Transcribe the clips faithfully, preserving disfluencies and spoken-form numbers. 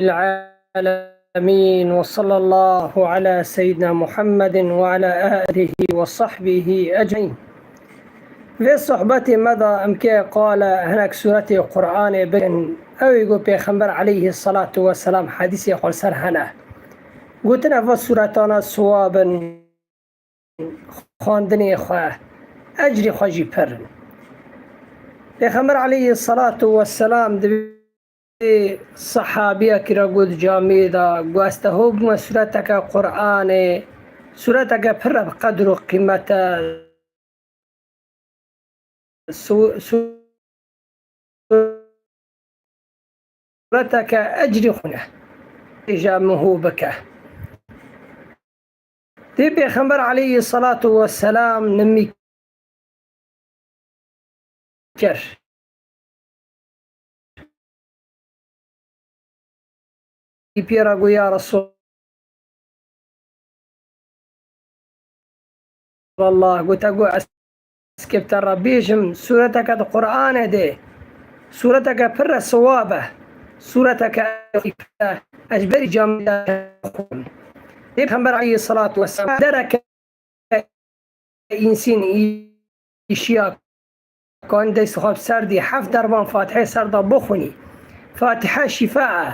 العالمين، وصلى الله على سيدنا محمد وعلى آله وصحبه أجمعين. Vê sohbetê me de em kê qala hinek sûretê Qur'anê bikin. Ew ê ku Pêxember aleyhî salatu weselam hedîsê xwe li ser hene. Gotin ev sûretana siwab in, xwendinê xwe, ecrê xwe jî pir in. Pêxember aleyhî salatu weselam dibê sehabiyekî re got camê de, got, "Ez te ho bûme sûreteke Qur'anê, sûreteke pir re bi qedr û qîmet e, sû-, sû-, sûreteke ecrî xwe ne. Êja min ho bike." Dê Pêxember aleyhî salatu weselam nimî kir. Pê re got, "Ya Resulallah," gote, got, "Ez kê bi te re bêjim, sûreteke di Qur'anê de, sûreteke pir re siwab e, sûreteke ez ji berî camê de xwim." Pêxember aleyhî salatu weselam dereke însîn îşiya kanî dest xwe bi ser dî heft dervan Fatihê ser de bixwînî. Fatihe şîfa e.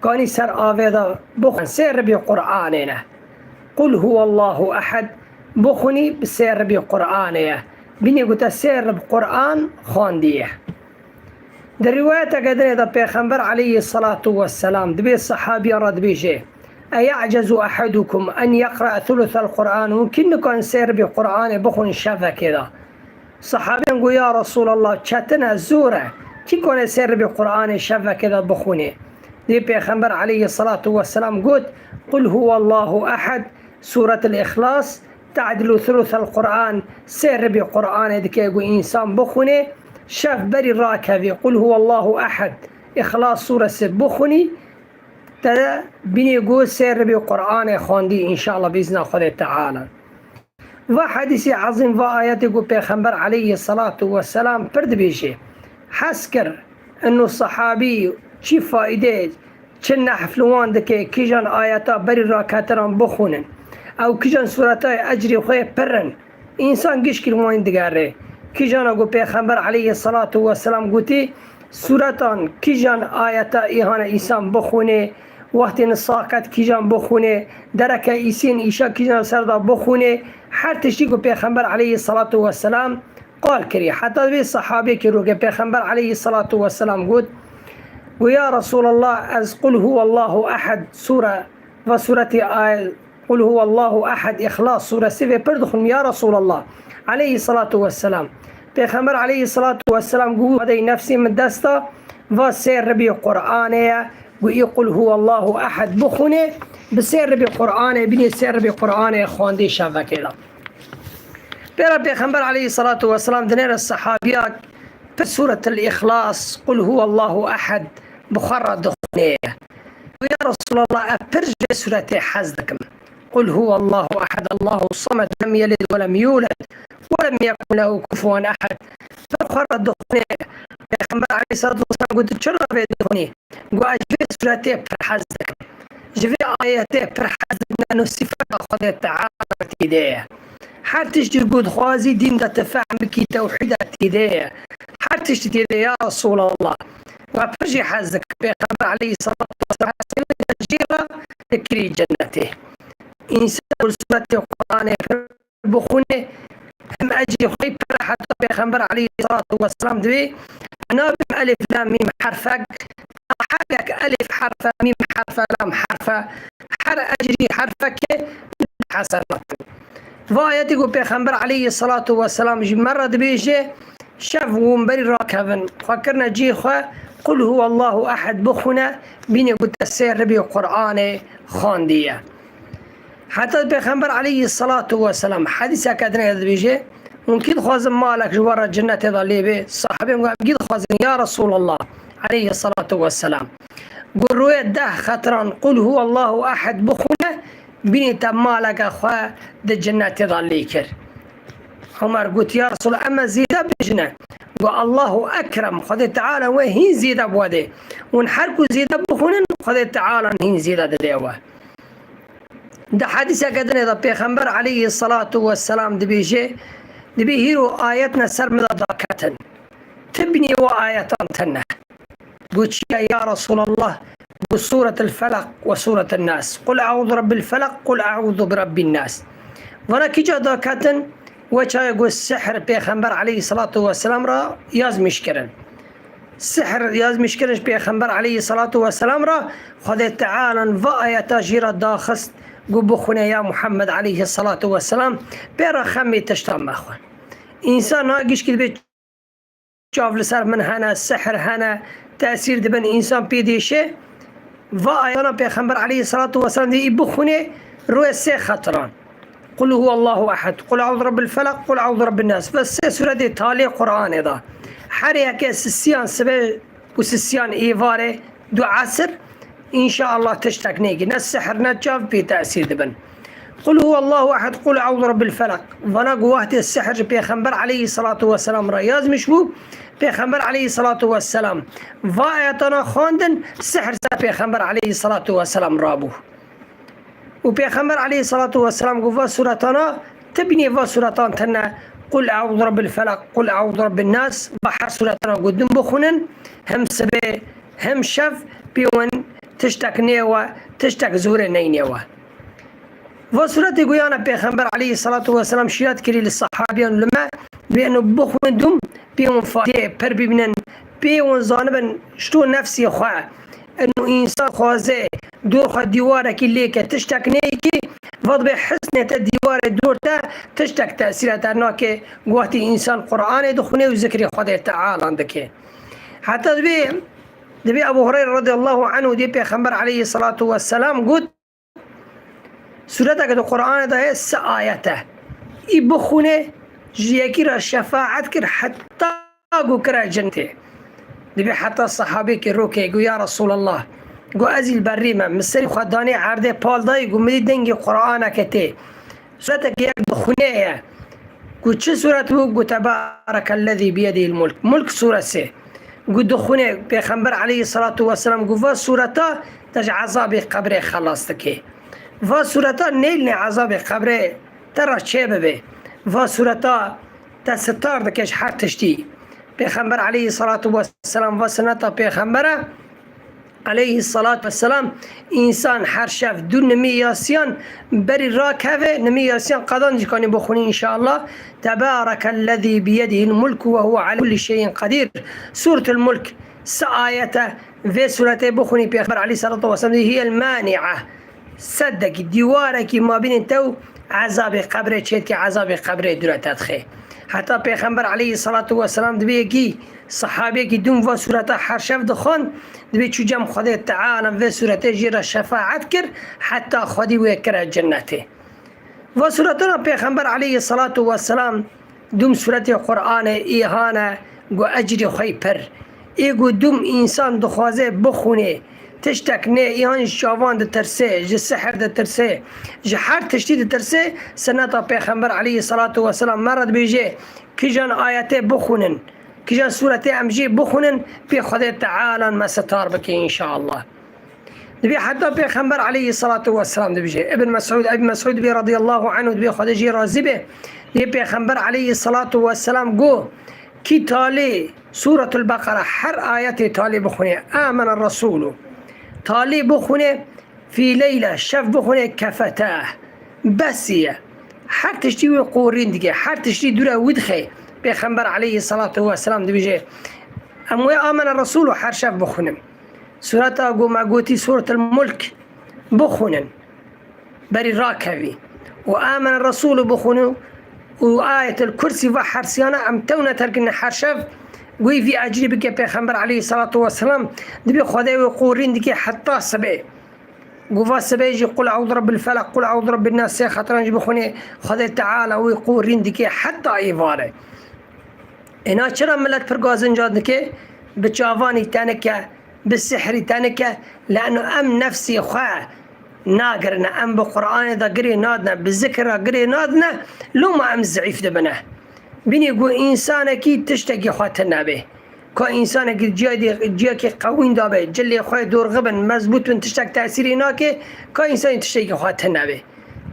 Kanî ser avê de bixwin. Sê ribî Qur'anê ne. Qul huwallahu ehed bixwînî bi sê ribî Qur'anê ye. Bînê gote sê rib Qur'an xwendî ye. Di rîwayeteke dinê de Pêxember aleyhî salatu weselam dibê sehabiyan re dibêje, "Eya'cezu ehedukum en yeqra thuluthel Qur'an?" Hûn kî nikan sê ribî Qur'anê bixwin şevekê de? Sehabiyên got, "Ya Resulallah, çetin e, zor e. Kî kane sê ribî Qur'anê şevekê de bixwînê?" Dê Pêxember aleyhî salatu weselam got, "Qul huwallahu ehed, Sûretul Îxlas, te'dilu thuluthel Qur'an, sê ribî Qur'anê dike ku însan bixwîne, şev berî rakevî, Qul huwallahu ehed, Îxlas sûresi bixwînî, te bînî ku sê ribî Qur'anê xwendî, înşallah, bi îzna Xwedê Teala." Va hedîsê ezîm, va ayetê ku Pêxember aleyhî salatu weselam pir dibêje, hes kir, ino sehabî çi faîde, çi nehf li wan dike, kîjan ayeta berî raketiran bixwînin. Ew kîjan sûretayê ecrê xwe pir in. Însan gişkî li wan digere. Kîjana ku Pêxember aleyhî salatu weselam gotî, sûretan kîjan ayeta îhane însan bixwîne, wextê nisaxet kîjan bixwîne, dereke îsên îşa kîjan ser de bixwîne, her tiştî ku Pêxember aleyhî salatu weselam qal kirî. Heta vê sehabekî roke Pêxember aleyhî salatu weselam got, got, "Ya Resulallah, ez Qul huwallahu ehed sûre ve sûretî ay-, Qul huwallahu ehed, Îxlas sûresi vê pir dixwim, ya Resulallah." Aleyhî salatu weselam. Pêxember aleyhî salatu weselam got, "Xwedê nefsê min desta va sê ribî Qur'anê ye." Got, "Î Qul huwallahu ehed bixwîne, bi sê ribî Qur'anê, bînê sê ribî Qur'anê xwendî şevekê de." Pêra Pêxember aleyhî salatu weselam dinêre sehabiyak pir Sûretul Îxlas, Qul huwallahu ehed bi xwe re dixwîne. Got, "Ya Resulallah, ez pir ji vê sûretê hez dikim. Qul huwallahu ehed, Allahu samed, lem yelid we lem yulad, we lem yekun lehu kufuwan ehed." Pir xwe re dixwîne. Pêxember aleyhî salatu weselam got, "Çira vê dixwînî?" Got, "Ez ji vê sûretê pir hez dikim. Ji vê ayetê pir hez dikim, leno sifeta Xwedê Teala tê de ye. Her tiştî ku dixwazî dîn de tu fehm bikî, tewhîda tê de ye. Her tiştî tê de, ya Resulallah." Ve pir jî hez dikim. Pêxember aleyhî salatu weselam jê re dikirî cennetê. Însan ku sûretê Qur'anê pir bixwîne, hem ecrê xwe pir e, heta Pêxember aleyhî salatu weselam dibê, "Nabim elif lam mîm herfek, her yek elif herfe, mîm herfe, lam herfe, her ecrî herfekê hesenat." Va ayetê ku Pêxember aleyhî salatu weselam ji me re dibêje, şev hûn berî rakevin, xwe kirine cihê xwe, Qul huwallahu ehed bixwîne, bînê ku te sê ribî Qur'anê xwendiye. Heta Pêxember aleyhî salatu weselam hedîseke dinê dibêje, hûn kî dixwazin malek ji we re cinnetê de lê bê? Sahabên got, "Em kî dixwazin ya Resulallah aleyhî salatu weselam." Got, "Rûyê deh xetiran Qul huwallahu ehed bixwîne, bînî te maleke xwe di cinnetê de lê kir." Omer got, "Ya Resul, em ê zêde bêjine." Got, "Allahu ekrem, Xwedê Teala we hîn zêde bi we dê. Hûn her ku zêde bixwînin, Xwedê Teala hîn zêde dide we." Di hedîseke dinê de Pêxember aleyhisselatu vesselam dibêje, dibê hîro ayetne ser min de daketin. Tibnî we ayetan tine. Got, "Çi ye ya Resulallah?" Got, "Suretul Felak ve Suretul Nas. Kul euzu rabbil felak, kul euzu bi rabbin nas." Vana kîja daketin, we çaye got, "Sihr Pêxember aleyhisselatu vesselam ra yazmîş kirin." Sihr yazmîş kirin ji Pêxember aleyhisselatu vesselam ra, Xwedê Teala va ayeta jî ra daxist, got, "Bixwine ya Muhammed aleyhisselatu vesselam, pê re xemê tiştan mexwe." Însan ha gişkî dibê çav li ser min hene, sihr hene, tesîr dibin, însan pê dêşe. Va ayana Pêxember aleyhisselatu vesselam dê î bixwine, roye sê xetiran. Kul huwallahu ehed, kul euzu rabbil felak, kul euzu rabbin nas. Ve sê suretê talê Qur'anê da. Her yeke sisiyan sibe û sisiyan êvarê du esir, înşaallah tiştek nêkî. Ne sihr ne çav pê tesîr dibin. Kul huwallahu ehed, kul euzu rabbil felak. Vana ku wextê sihr ji Pêxember aleyhisselatu vesselam re yazmiş bû, Pêxember aleyhisselatu vesselam va ayetana xwendin, sihr ser Pêxember aleyhisselatu vesselam rabû. Û Pêxember aleyhisselatu vesselam got, "Va suretana, tibnê va suretan tine, Kul euzu rabbil felak, kul euzu rabbin nas, va her suretana got din bixwînin, hem sibê, hem şev, pê wan tiştek nêwe, tiştek zorê neynê we." Va suretê goyana Pêxember aleyhisselatu vesselam şiyat kirî li sahabiyan li me, bê eno bixwînin dûm, pê wan fayde pir bibînin, pê wan zanibin, şto nefsê xwe. Eno însan xwaze dor xwe dîwarekî lêke tiştek neyekî, va dibê hisnê te dîwarê dor te tiştek tesîra te nake, wextî însan Qur'anê dixwîne û zikrê Xwedê Teala dike. Heta dibê, dibê Ebu Hureyre radiyallahu anhu dê Pêxember aleyhisselatu vesselam got, sureteke di Qur'anê de heye, sê ayet e. Î bixwîne, ji yekî re şefaet kir heta ku kire cennetê. Dibê heta sahabekî rokê got, "Ya Resulallah," got, "ez î li berrî me, min serî xwe danê erdê pal dayî, got, min dî dengê Qur'aneke tê. Sureteke yek dixwîne ye." Got, "Çi suret bû?" Got, "Tebarekellezî biyedihil mulk." Mulk suresê. Got, dixwîne, Pêxember aleyhisselatu vesselam got, "Va sureta te ji ezabê qebrê xelas dike. Va sureta nêlnê ezabê qebrê te re çêbibe. Va sureta te sitar dike ji her tiştî." Pêxember aleyhisselatu vesselam, va sineta Pêxembere aleyhisselatu vesselam, însan her şev du nimî yasiyan berî rakeve, nimî yasiyan qadan jî kanî bixwînî înşallah. Tebarekellezî biyedihil mulku ve huve ala kulli şeyin qedîr. Sûretul Mulk, sê ayete vê suretê bixwînî, Pêxember aleyhisselatu vesselam dî, "Hiyel mani'a." Seddekî, dîwarekî mabînên te û ezabê qebrê çêdike, ezabê qebrê dûre te dixe. Heta Pêxember aleyhisselatu vesselam dibê yekî, sahabiyekî dûm va sureta her şev dixwend, dibê çû cem Xwedê Teala vê suretê jê re şefaet kir, heta Xwedî wê kire cennetê. Va suretana Pêxember aleyhisselatu vesselam dûm suretê Qur'anê ê hane, got ecrê xwe yî pir. Ê got dûm însan dixwaze bixwînê, tiştek nê, ê han ji çavan ditirse, ji sihir ditirse, ji her tiştî ditirse, sineta Pêxember aleyhisselatu vesselam me re dibêje, kijan ayetê bixwînin, kijan suretê em jê bixwînin, pê Xwedê Teala me sitar bike înşallah. Dibê heta Pêxember aleyhisselatu vesselam dibêje. Ibn Mes'ud, Ibn Mes'ud dibê radiyallahu anhu dibê Xwedê jê razî be. Dibê Pêxember aleyhisselatu vesselam got, kî talê Sûretul Beqere her ayetê talê bixwîne, amene Resûlu. Talê bixwîne fî leyla, şev bixwîne kefete. Besî ye. Her tiştî wê qorîn dike, her tiştî dûre wî dixe. Pêxember aleyhisselatu vesselam dibêje, em wê amene Resûlu her şev bixwînin. Sureta ku me gotî Sûretul Mulk bixwînin, berî rakevî. Û Amene Resûlû bixwînin û Ayetul Kursî ve hersiyane em tewne terkine her şev, wî vî ecrî bike Pêxember aleyhisselatu vesselam, dibê Xwedê wê qorîn dike heta sibê. Got va sibê jî Qul eûzu rabbil felak, Qul eûzu rabbin nas sê xetiran jî bixwîne, Xwedê Teala wê qorîn dike heta êvarê. Êna çira milet pir gazinca dike? Bi çavanî tenike, bi sihrî tenike, leno em nefsê xwe nagirine, em bi Qur'anê de girê nadine, bi zikir re girê nadine, loma em zeîf dibine. Bînî ku însanekî tiştekî xwe tune be. Ka însanekî ciyadî-, ciyakê qewîn dabe, cilê xwe dorxi bin, mezbût bin, tiştek tesîrê nake, ka însanî tiştekî xwe tune be.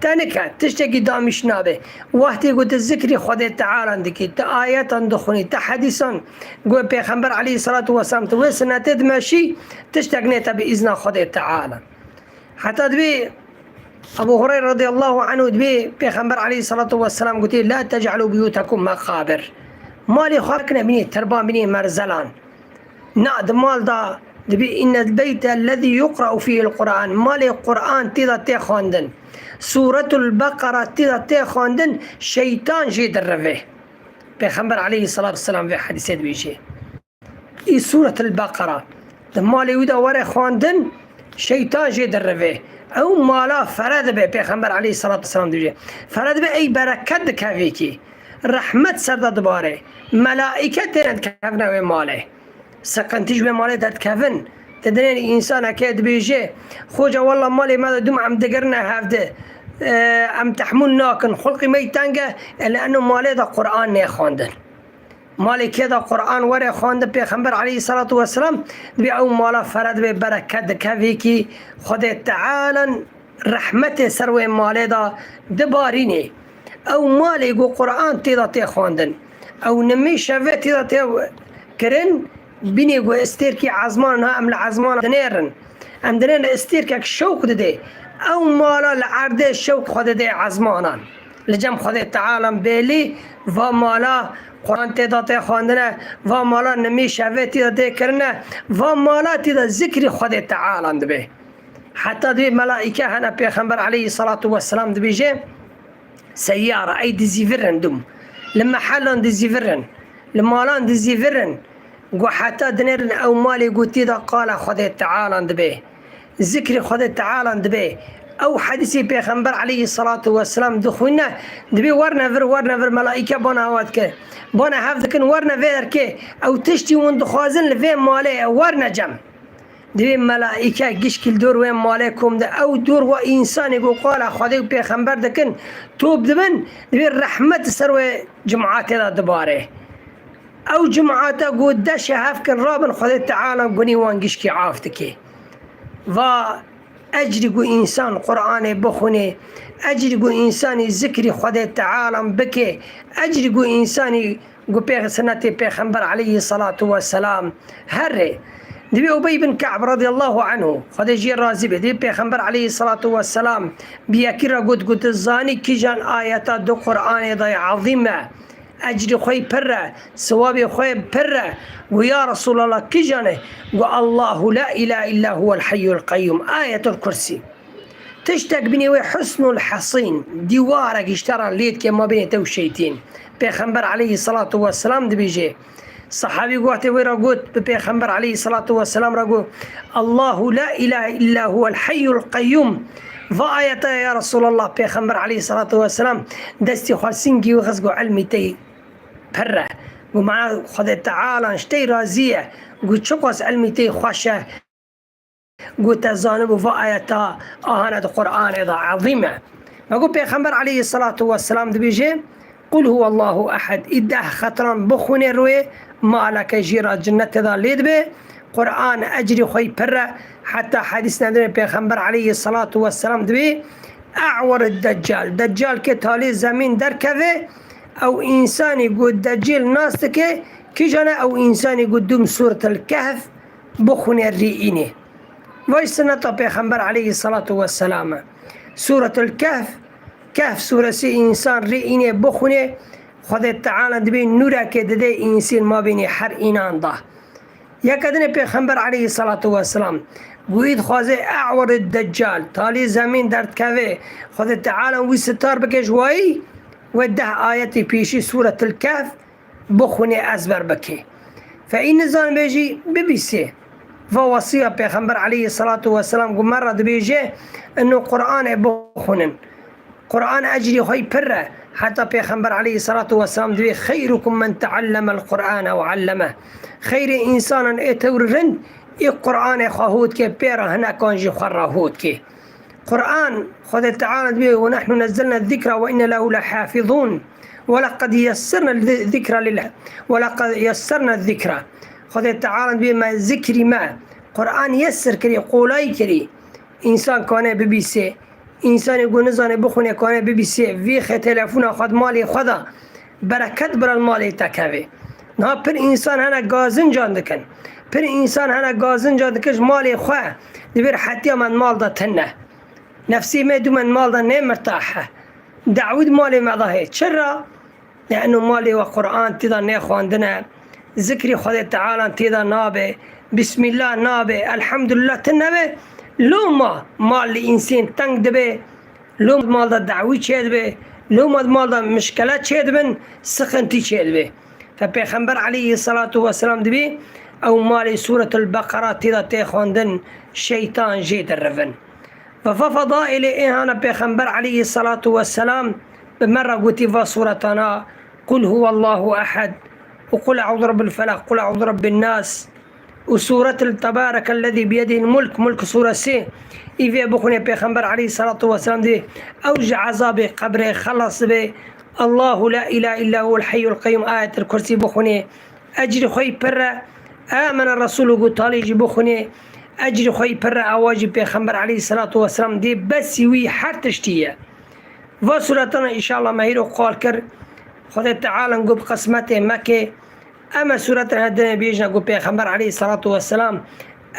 Te nike, tiştekî damîş nabe. Wextê ku tu zikrî Xwedê Teala dikî, tu ayetan dixwînî, tu hedîsan ku Pêxember aleyhissalatu vesselam tu wê sinetê dimeşî, tiştek nê te bi îzna Xwedê Teala. Heta dibê Ebu Hureyre radıyallahu anhu dibê Pêxember aleyhissalatu vesselam gotê, "La tec'alû buyûtekum meqabir." Malê xwe nekine bînê terban, bînê merzelan. Na, di mal da dibê, "Innel beyte lezî yuqra'u fîhil Qur'an." Malê Qur'an tê de tê xwendin. Sûretul Beqara tê de tê xwendin, şeytan jê dirivê. Pêxember aleyhissalatu vesselam vê hedîsê dibêjê. Î Sûretul Beqara di malê wî de were xwendin, şeytan jê dirivê. Ew mala fere dibe, Pêxember aleyhissalatu vesselam dibêje. Fere dibe, ey bereket dikevê kî. Rehmet ser de dibare. Melaîke têne dikevine wê malê. Seqintî ji wê malê derdikevin. Te dinên însaneke dibêje, "Xoca, walla malê me de dûm em digirine hevdi. E, em tehmûl nakin. Xulqî me yî teng e." E, li eno malê de Qur'an nêxwendin. Malê kê de Qur'an were xwendin Pêxember aleyhissalatu vesselam, dibê ew mala fere dibe, bereket dikevê kî, Xwedê Teala rehmetê ser wê malê de dibarînê. Ew malê ku Qur'an tê de tê xwendin, ew nimê şevê tê de tê kirin, bînê ku estêrkî ezmanan ha em li ezmanan dinêrin. Em dinêrin estêrkek şewq didê. Ew mala li erdê şewq xwe didê ezmanan. Li cem Xwedê Teala bêlî va mala Quran tê de tê xwendine, va mala nimî şevê tê de tê kirine, va mala tê de zikrî Xwedê Teala dibe. Heta dibê melaîke hene Pêxember aleyhissalatu vesselam dibêje, seyyara, ey dizîvirin dûm. Li mehelan dizîvirin, li malan dizîvirin. Ku heta dinêrin ew malê ku tê de qala Xwedê Teala dibe. Zikrê Xwedê Teala dibe. Ew hedîsê Pêxember aleyhissalatu vesselam dixwîne, dibê werne vir, werne vir, melaîke bana hewa dike. Bana hev dikin, werne vê erkê. Ew tiştî hûn dixwazin li vê malê ye, werne cem. Dibê melaîke gişkî li dor wê malê kom de. Ew dor wa însanê ku qala Xwedê û Pêxember dikin, top dibin, dibê rehmet ser wê cimaatê de dibare. Ew cimaata ku deşe hev kin rabin, Xwedê Teala gunî wan gişkî af dike. Va ecrî ku însan Qur'anê bixwîne, ecrî ku însanî zikrî Xwedê Teala bike, ecrî ku însanî ku pê-, sinetê Pêxember aleyhissalatu vesselam herê. Dibê Ubey bin Ka'b radıyallahu anhu, Xwedê jê razî be, dibê Pêxember aleyhissalatu vesselam bi yekî re got, got, zanî kîjan ayeta di Qur'anê de ye, ezîm e. Ecrî xwe pir e, siwabê xwe pir e. Gu, ya Resulallah, kîjan e? Gu, Allahu la ilahe illa huwel hayyul qayyum. Ayetul Kursî. Tiştek binê wê husnul hasîn, dîwarek ji te re lê dike mabênê te û şeytîn. Pêxember aleyhissalatu vesselam dibêje, sehabî wextê wê re got, bi Pêxember aleyhissalatu vesselam re got, Allahu la ilahe illa huwel hayyul qayyum. Va ayeta ya Resulallah, Pêxember aleyhissalatu vesselam destî xwe singî wî xist, got, ilmî te pir e. Got, mana Xwedê Teala ji te razî ye. Got, çiqas ilmî te xweş e. Got, te zanibû va ayeta ahane di Qur'anê de ezîm e. Me got, Pêxember aleyhissalatu vesselam dibêje, Qul huwallahu ehed, î deh xetran bixwîne rûyê, maleke jê re cinnetê de lê dibe. Qur'an ecrî xwe pir e. Heta hedîs nedine Pêxember aleyhissalatu vesselam dibê, A'wer Deccal. Deccal ke talê zemîn derkeve, ew însanî ku Deccal nas dike, kîjan e? Ew însanî ku dûm Sûretul Kehf bixwîne rî înê. Vay sineta Pêxember aleyhissalatu vesselam e. Sûretul Kehf, Kehf sûresî însan rî înê bixwîne, Xwedê Teala dibê nûrekê dide însên mabênê her înan da. Yeke dinê Pêxember aleyhissalatu vesselam, wî dixwaze A'wer Deccal, talê zemîn derdikeve, Xwedê Teala wî sitar bike ji wayî, wê deh ayetê pêşî Sûretul Kehf bixwîne, ezber bike. Fe î nizanibê jî bibîsê. Va wesiya Pêxember aleyhissalatu vesselam ku me re dibêje, ino Qur'anê bixwînin. Qur'an ecrî xwe pir e. Heta Pêxember aleyhissalatu vesselam dibê, "Xeyrukum men teallemel Qur'ane ve allemeh." Xeyrê însanan ê tewr rind, ê Qur'anê xwe hût ke, pê re hinekan jî xwe re hût ke. Qur'an, Xwedê Teala dibê, "Ve nahnu nezzelne zikra ve inne lehu lehafizun." ولقد يسرنا الذكر لل ولقد يسرنا الذكر. Xwedê Teala dibê me zikrî me, Quran yesir kirî, qolay kirî. Însan kane bibîsê. Însanê ku nizane bixwîne kane bibîsê. Vî xe telefona xwe di malê xwe de bereket bira li malê te keve. Niha pir însan hene gazincan dikin. Pir însan hene gazincan dikin ji malê xwe. Dibêr hetiya me di mal de tune. Nefsê me dû me di mal de nê mirtah e. Dawî di malê me de hê. Çira? Leno malê we Quran tê de nêxwandine, zikrî Xwedê Teala tê de nabe, Bismillah nabe, Elhamdulillah tê nebe, loma mal li însên teng dibe, loma mal de dawî çêdibe, loma mal de mişkele çêdibin, sıkıntı çêdibe. Fe Pêxember aleyhissalatu vesselam dibê, ew malê Sûretul Beqera tê de tê xwendin, şeytan jê derivin. Ve va fedailê ê hana Pêxember aleyhissalatu vesselam bi me re gotî va suretana, Qul huwallahu ehed û Qul eûzu birabbil felaq, Qul eûzu birabbin nas û Sûretul Tebarekellezî biyedihil mulk, Mulk suresi. Î vê bixwîne Pêxember aleyhissalatu vesselam dê ew ji ezabê qebrê xelas dibe. Allahu la ilahe illa huwel hayyul qeyyum, Ayetel Kursî bixwîne. Ecrî xwe yî pir e. Amene Resûlû ku talî jî bixwînê, ecrî xwe yî pir e. Awa jî Pêxember aleyhisselatu vesselam dê besî wî her tiştî ye. Va suretana înşallah me hîro qal kir. Xwedê Teala ku bi qismetê me ke. Em e suretan he dinê bêjine ku Pêxember aleyhisselatu vesselam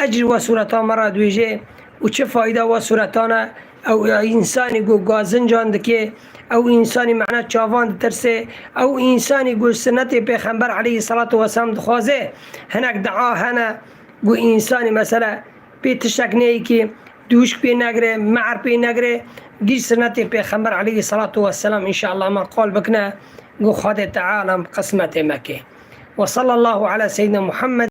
ecrî we suretan me re dibêje û çi fayda we suretan e. Ew însanî ku gazincan dike, ew însanî mehna çavan ditirse, ew însanî ku sinetê Pêxember aleyhisselatu vesselam dixwaze, hinek dua hene ku însanî mesela pê tiştek neyikî, dûşk pê negre, mehr pê negre, gîş sinetê Pêxember aleyhisselatu vesselam înşallah me qal bikine ku Xwedê Teala qismetê me ke. Ve sallallahu ala seyyidina Muhammed.